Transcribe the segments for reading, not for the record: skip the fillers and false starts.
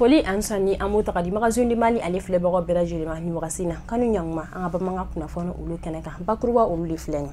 Foli an sani an b'o ta ka di Magazine du Mali ale filɛbagaw bɛɛ lajɛlen ma nin wagati in na. Kanu ɲankuma an ka bamanankan kunnafoni olu kɛnɛ kan bakuruba olu de filɛ nin.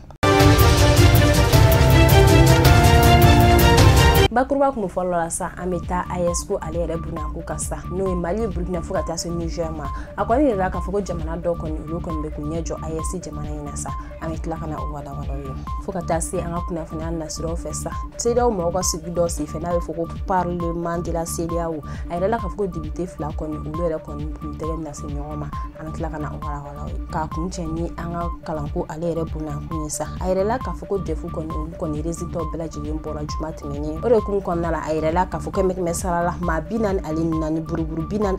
Bakuruba kun fɔlɔ la sa an bɛ taa AES ko ale yɛrɛ bunako kan sa n'o ye Mali, Burkina fo ka taa se Niger ma. A kɔni yɛrɛ k'a fɔ ko jamana dɔw kɔni olu kɔni bɛ k'u ɲɛ jɔ AES jamana in na sa. An bɛ tila ka na o walawala ye fo ka taa se an ka kunnafoniya nasiraw fɛ sa. CEDEAO mɔgɔw ka sigi dɔ senfɛ n'a bɛ fɔ ko Parlement de la CEDEAO, a yɛrɛ la k'a fɔ ko député fila kɔni olu yɛrɛ kɔni kun tɛgɛ bɛna se ɲɔgɔn ma. An bɛ tila ka na o walawala ye k'a kun cɛ ni an ka kalanko ale yɛrɛ bunakun ye sa. A yɛrɛ la k'a fɔ ko DEF kɔni olu kɔni résultat bɛɛ lajɛlen bɔra juma tɛmɛnen. O de kun kɔnɔna la a yɛrɛ la k'a fɔ 100 sara la maa 44 buruburu 46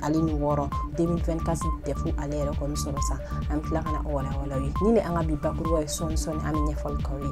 2024 DEF ale yɛrɛ kɔni sɔrɔ sa. An bɛ tila ka na o walawala ye. Ni an ka bi bakuruba ye sɔɔni sɔɔni an bɛ ɲɛfɔli k'aw ye.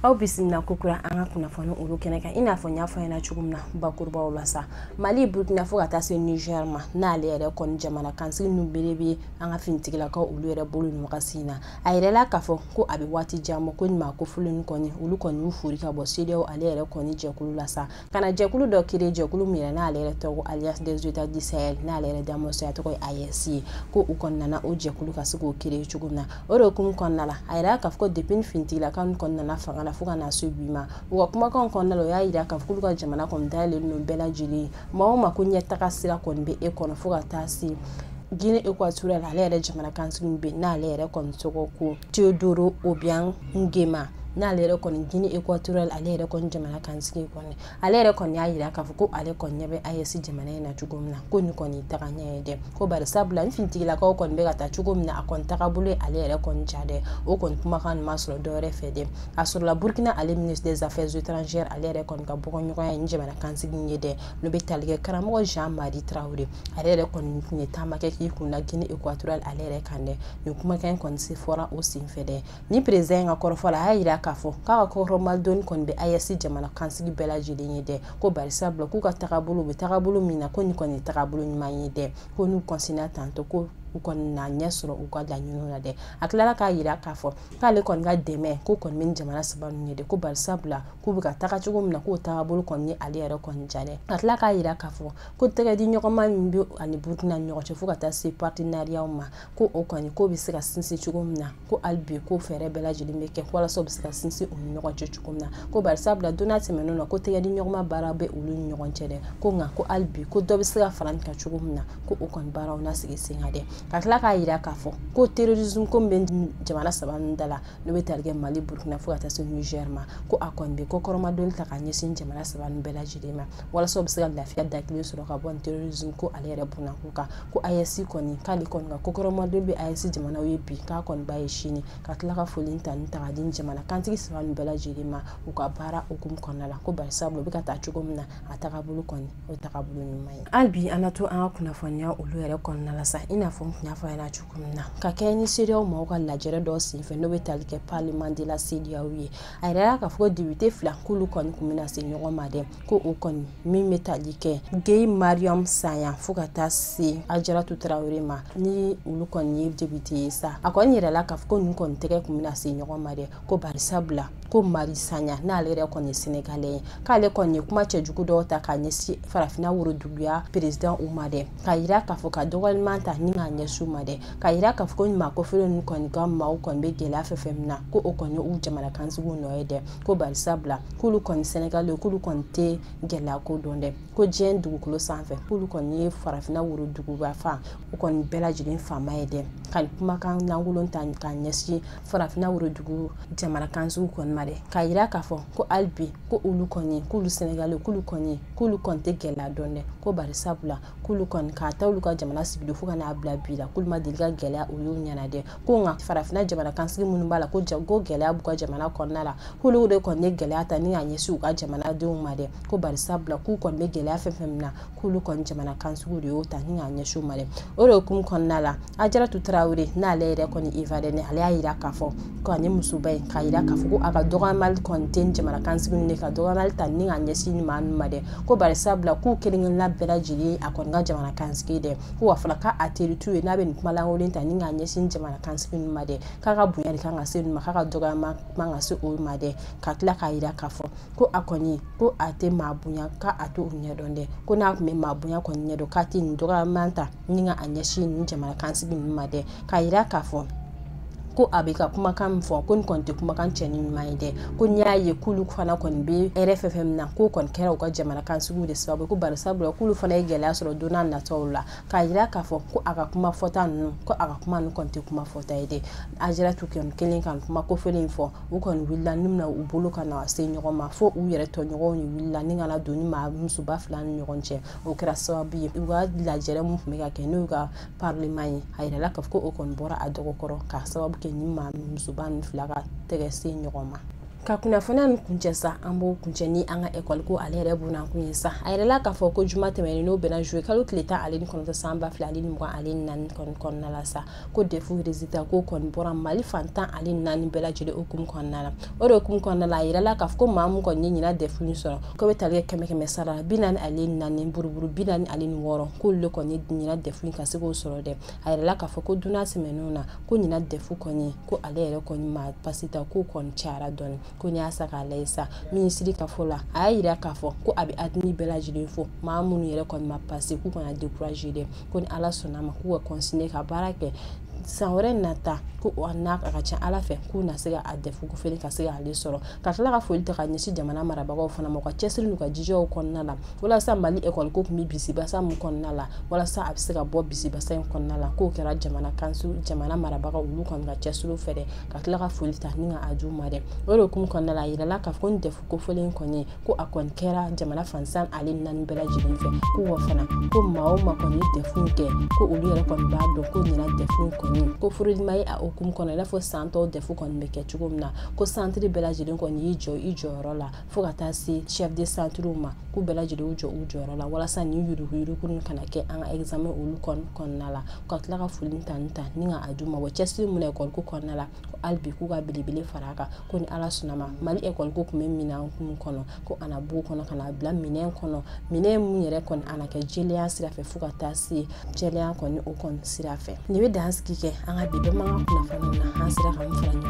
Aw bisimila kokura an ka kunnafoni olu kɛnɛ kan i n'a fɔ n y'a fɔ ɲɛna cogo min na bakurubaw la sa. Mali, Burkina fo ka taa se Niger ma n'ale yɛrɛ kɔni jamana kansigi ninnu bere bɛ an ka finitigilakaw olu yɛrɛ bolo nin wagati in na. A yɛrɛ la k'a fɔ ko a bɛ waati jan bɔ ko nin maa kofɔlen kɔni olu kɔni y'u fori ka bɔ CEDEAO ale yɛrɛ kɔni jɛkulu la sa. Ka na jɛkulu dɔ créer jɛkulu min yɛrɛ n'ale yɛrɛ tɔgɔ Alliance des États du Sahel n'ale yɛrɛ damasɔya tɔgɔ ye AES ye, ko u kɔni nana o jɛkulu ka se k'o créer cogo min na. O de hukumu kɔnɔna la a yɛrɛ k'a fɔ ko depuis ni finitigilakaw kɔni nana fanga la fo ka na se bi ma, u ka kumakanw kɔnɔna la u y'a yira k'a fɔ k'olu ka jamana kɔni dayɛlɛlen don bɛɛ lajɛlen maa o maa ko ɲɛtaga sira kɔni bɛ e kɔnɔ fo ka taa se Guinée équatoriale ale yɛrɛ jamana kansigi min bɛ n'ale yɛrɛ kɔni tɔgɔ ko Teodoro Obiang Nguema, n'ale yɛrɛ kɔni Guinée équatoriale ale yɛrɛ kɔni jamana kansigi kɔni ale yɛrɛ kɔni y'a yira k'a fɔ ko ale kɔni ɲɛ bɛ AES jamana in na cogo min na ko nin kɔni taga ɲɛ ye dɛ, ko bari sabula ni finitigilakaw kɔni bɛ ka taa cogo min na a kɔni tagabolo ye ale yɛrɛ kɔni ja dɛ. O kɔni kumakan ma sɔrɔ dɔwɛrɛ fɛ dɛ, a sɔrɔla Burkina ale ministre des affaires étrangères ale yɛrɛ kɔni ka bɔgɔɲɔgɔnya ni jamana kansigi ye dɛ, n'o bɛ tali kɛ karamɔgɔ Jean-Marie Traoré ale yɛrɛ kɔni tun ye taama kɛ k'i kun na Guinée équatoriale ale yɛrɛ kan dɛ. Nin kumakan in kɔni se fɔra o senfɛ dɛ. Ni président in ka kɔrɔfɔ la a y'a yira k'a fɔ k'a ka kɔrɔmadonni kɔni bɛ AES jamana kansigi bɛɛ lajɛlen ye dɛ, ko bari sabula k'u ka tagabolo u bɛ tagabolo min na ko nin kɔni ye tagabolo ɲuman ye dɛ, ko n'u kɔnsinna tantɔ ko u kɔni na ɲɛ sɔrɔ u ka laɲiniw na dɛ. A tilala k'a yira k'a fɔ k'ale kɔni ka dɛmɛ ko kɔni bɛ ni jamana saba ninnu ye dɛ, ko bari sabula k'u bɛ ka taga cogo min na k'o tagabolo kɔni ye ale yɛrɛ kɔni ja dɛ. A tilala k'a yira k'a fɔ ko tɛgɛ di ɲɔgɔnma min bɛ ani Burkina ni ɲɔgɔn cɛ fo ka taa se partenariat ma ko o kɔni k'o bɛ se ka sinsin cogo min na, ko hali bi ko fɛɛrɛ bɛɛ lajɛlen bɛ kɛ walasa u bɛ se ka sinsin u ni ɲɔgɔn cɛ cogo min na, ko bari sabula don n'a tɛmɛn'o na ko tɛgɛ di ɲɔgɔnma baara bɛ olu ni ɲɔgɔn cɛ dɛ, ko nka ko hali bi ko dɔ bɛ se ka fara nin kan cogo min na ko o kɔni baaraw na sigi sen kan dɛ. Ka tila k'a yira k'a fɔ ko terrorisme ko min bɛ jamana saba ninnu da la n'o bɛ tali kɛ Mali, Burkina fo ka taa se Niger ma, ko a kɔni bɛ kɔkɔrɔmadonni ta ka ɲɛsin jamana saba ninnu bɛɛ lajɛlen ma walasa u bɛ se ka lafiya da kelen sɔrɔ ka bɔ nin terrorisme ko ale yɛrɛ bunako kan, ko AES kɔni k'ale kɔni ka kɔkɔrɔmadonni bɛ AES jamanaw ye bi k'a kɔni b'a ye sini. Ka tila ka foli ta ni ta ka di jamana kantigi saba ninnu bɛɛ lajɛlen ma u ka baara hukumu kɔnɔna la, ko bari sabula u bɛ ka taa cogo min na a tagabolo kɔni o ye tagabolo ɲuman ye. Hali bi an na to an ka kunnafoniya olu yɛrɛ kɔnɔna la sa, i n'a fɔ n tun y'a fɔ a ɲɛna cogo min na ka kɛ ni CEDEAO maaw ka lajɛrɛ dɔ senfɛ n'o bɛ tali kɛ Parlement de la CEDEAO ye, a yɛrɛ y'a k'a fɔ ko député fila k'olu kɔni tun bɛna se ɲɔgɔn ma dɛ, ko o kɔni min bɛ tali kɛ Guy Mariam Sagna fo ka taa se Ajaratu Traoré ma ni olu kɔni ye député ye sa. A kɔni yɛrɛ la k'a fɔ ko ninnu kɔni tɛgɛ tun bɛna se ɲɔgɔn ma dɛ, ko bari sabula ko Mari Sagna n'ale yɛrɛ kɔni ye Sénégalais ye, k'ale kɔni ye kuma cɛjugu dɔw ta k'a ɲɛsin farafinna woroduguya président u ma dɛ, k'a yira k'a fɔ ka dɔgɔyaliman ta ni k'a ɲɛsin u ma dɛ, k'a yira k'a fɔ ko maa kofɔlen ninnu kɔni ka maaw kɔni bɛ gɛlɛya fɛn fɛn min na ko o kɔni u jamana kansigiw nɔ ye dɛ, ko bari sabula k'olu kɔni Sénégalais k'olu kɔni tɛ gɛlɛya ko dɔn dɛ, ko diɲɛ dugukolo sanfɛ k'olu kɔni ye farafinna woroduguba fan u kɔni bɛɛ lajɛlen faama ye dɛ, ka kumakan lankolon ta k'a ɲɛsin farafinna worodugu jamana kansigiw kɔni ma dɛ, k'a yira k'a fɔ ko hali bi ko olu kɔni k'olu Sénégalais k'olu kɔni k'olu kɔni tɛ gɛlɛya dɔn dɛ, ko bari sabula k'olu kɔni k'a ta olu ka jamana sigili fo ka n'a bila bi la k'olu ma deli ka gɛlɛya olu ɲɛna dɛ, ko nka farafinna jamana kansigi minnu b'a la ko gɛlɛya b'u ka jamana kɔnɔna la k'olu de kɔni ye gɛlɛya ta ni k'a ɲɛsin u ka jamanadenw ma dɛ, ko bari sabula k'u kɔni bɛ gɛlɛya fɛn fɛn min na k'olu kɔni jamana kansigiw de y'o ta ni k'a ɲɛsin u ma dɛ. O de hukumu kɔnɔna la Ajaratu Traoré n'ale yɛrɛ kɔni Ivoirien ale y'a yira k'a fɔ ko ani musoba in k'a yira k'a fɔ ko a ka dɔgɔyamali kɔni tɛ jamana kansigi ninnu ka dɔgɔyamali ta ni ka ɲɛsin maa ninnu ma dɛ, ko bari sabula k'u kelen-kelenna bɛɛ lajɛlen a kɔni ka jamana kansigi dɛ, ko wa fana k'a teri t'u ye n'a bɛ nin kuma lankolon ta ni ka ɲɛsin jamana kansigi ninnu ma dɛ, k'a ka bonya de kan ka se ninnu ma, k'a ka dɔgɔyama man ka se o ma dɛ, ka tila k'a yira k'a fɔ ko a kɔni ko a tɛ maa bonya, k'a t'o ɲɛdɔn dɛ, ko n'a tun bɛ maa bonya kɔni ɲɛdɔn k'a tɛ nin dɔgɔyama ta ni ka a ɲɛsin nin jamana kansigi ninnu ma dɛ, k'a yira k'a fɔ ko a bɛ ka kumakan min fɔ ko nin kɔni tɛ kumakan cɛni ɲuman ye dɛ, ko n'i y'a ye k'olu fana kɔni bɛ hɛrɛ fɛn fɛn min na k'o kɔni kɛra u ka jamana kansigiw de sababu ye, ko bari sabula k'olu fana ye gɛlɛya sɔrɔ don n'a nataw la, k'a yira k'a fɔ ko a ka kuma fɔta ninnu ko a ka kuma ninnu kɔni tɛ kuma fɔta ye dɛ. Ajaratu kɔni kelen ka kuma kofɔlen in fɔ, u kɔni wulila ni bɛna u bolo ka na se ɲɔgɔn ma, fo u yɛrɛ tɔɲɔgɔnw de wulila ni kana don ni maa musoba fila ni ɲɔgɔn cɛ. O kɛra sababu ye u ka lajɛrɛ mun tun bɛ ka kɛ n'o y'u ka parlement ye, a yirala k'a fɔ ko o kɔni bɔra a dɔgɔkɔrɔ k'a sababu kɛ ni maa musoba ni fila ka tɛgɛ se ɲɔgɔn ma. Ka kunnafoniya nin kuncɛ sa, an b'o kuncɛ ni an ka ekɔli ko ale yɛrɛ bunakun ye sa. A yɛrɛla k'a fɔ ko juma tɛmɛnen n'o bɛnna juillet kalo tile 19 san 2024 kɔni kɔnɔna la sa, ko DEF résultat ko kɔni bɔra Mali fan 14 bɛɛ lajɛlen hukumu kɔnɔna la. O de hukumu kɔnɔna la, a yirala k'a fɔ ko maa mun kɔni ye ɲinan DEF in sɔrɔ ko bɛ tali kɛ 100 sara 44 buruburu 46, k'olu de kɔni ye ɲinan DEF in ka se k'o sɔrɔ dɛ. A yirala k'a fɔ ko dunan tɛmɛnenw na ko ɲinan DEF kɔni ko ale yɛrɛ kɔni maa pasi ta k'o kɔni cayara dɔɔni, ko n'i y'a sa k'a lajɛ sa minisiri ka fɔ la, a y'a yira k'a fɔ ko a bɛ admis bɛɛ lajɛlen fo maa minnu yɛrɛ kɔni ma pase k'u kana décourager dɛ, ko ni Ala sɔnna ma k'u ka continuer ka baara kɛ san wɛrɛ nata, ko n'a a ka ca Ala fɛ k'u na se ka a DEF ko fɛnɛ ka se k'ale sɔrɔ. Ka tila ka foli ta ka ɲɛsin jamana marabagaw fana ma u ka cɛsiri n'u ka jijaw kɔnɔna la, walasa Mali ekɔli ko tun bɛ bisibasa min kɔnɔna la, walasa a bɛ se ka bɔ bisibasa in kɔnɔna la, k'o kɛra jamana kansu jamana marabagaw olu kɔni ka cɛsiri fɛ dɛ, ka tila ka foli ta ni ka a d'u ma dɛ. O de hukumu kɔnɔna la, a yirala k'a fɔ ko nin DEF kofɔlen kɔni ko a kɔni kɛra jamana fan 14 bɛɛ lajɛlen fɛ, ko wa fana ko maa o maa kɔni ye DEF kɛ ko olu yɛrɛ kɔni b'a dɔn ko ɲinan DEF kɔni ko furudima ye a hukumu kɔnɔ, i n'a fɔ san tɔw DEF kɔni bɛ kɛ cogo min na, ko santiri bɛɛ lajɛlen kɔni y'i jɔ i jɔyɔrɔ la fo ka taa se chef de centre ma, k'u bɛɛ lajɛlen y'u jɔ u jɔyɔrɔ la walasa nin yuruguyurugu ninnu kana kɛ an ka examen olu kɔni kɔnɔna la. Ka tila ka foli ta ni ta ni ka a d'u ma, wa cɛsiri mun na ekɔli ko kɔnɔna la, ko hali bi k'u ka belebele fara a kan, ko ni Ala sɔnna ma Mali ekɔli ko tun bɛ minɛn kun kɔnɔ, ko a na b'o kɔnɔ ka na bila minɛn kɔnɔ, minɛn mun yɛrɛ kɔni a na kɛ jɛlenya sira fɛ fo ka taa se jɛlenya kɔni o kɔni sira fɛ. Nin bɛ dan sigi kɛ an ka bi bamanan kunnafoniw na, an sera ka mun fara ɲɔgɔn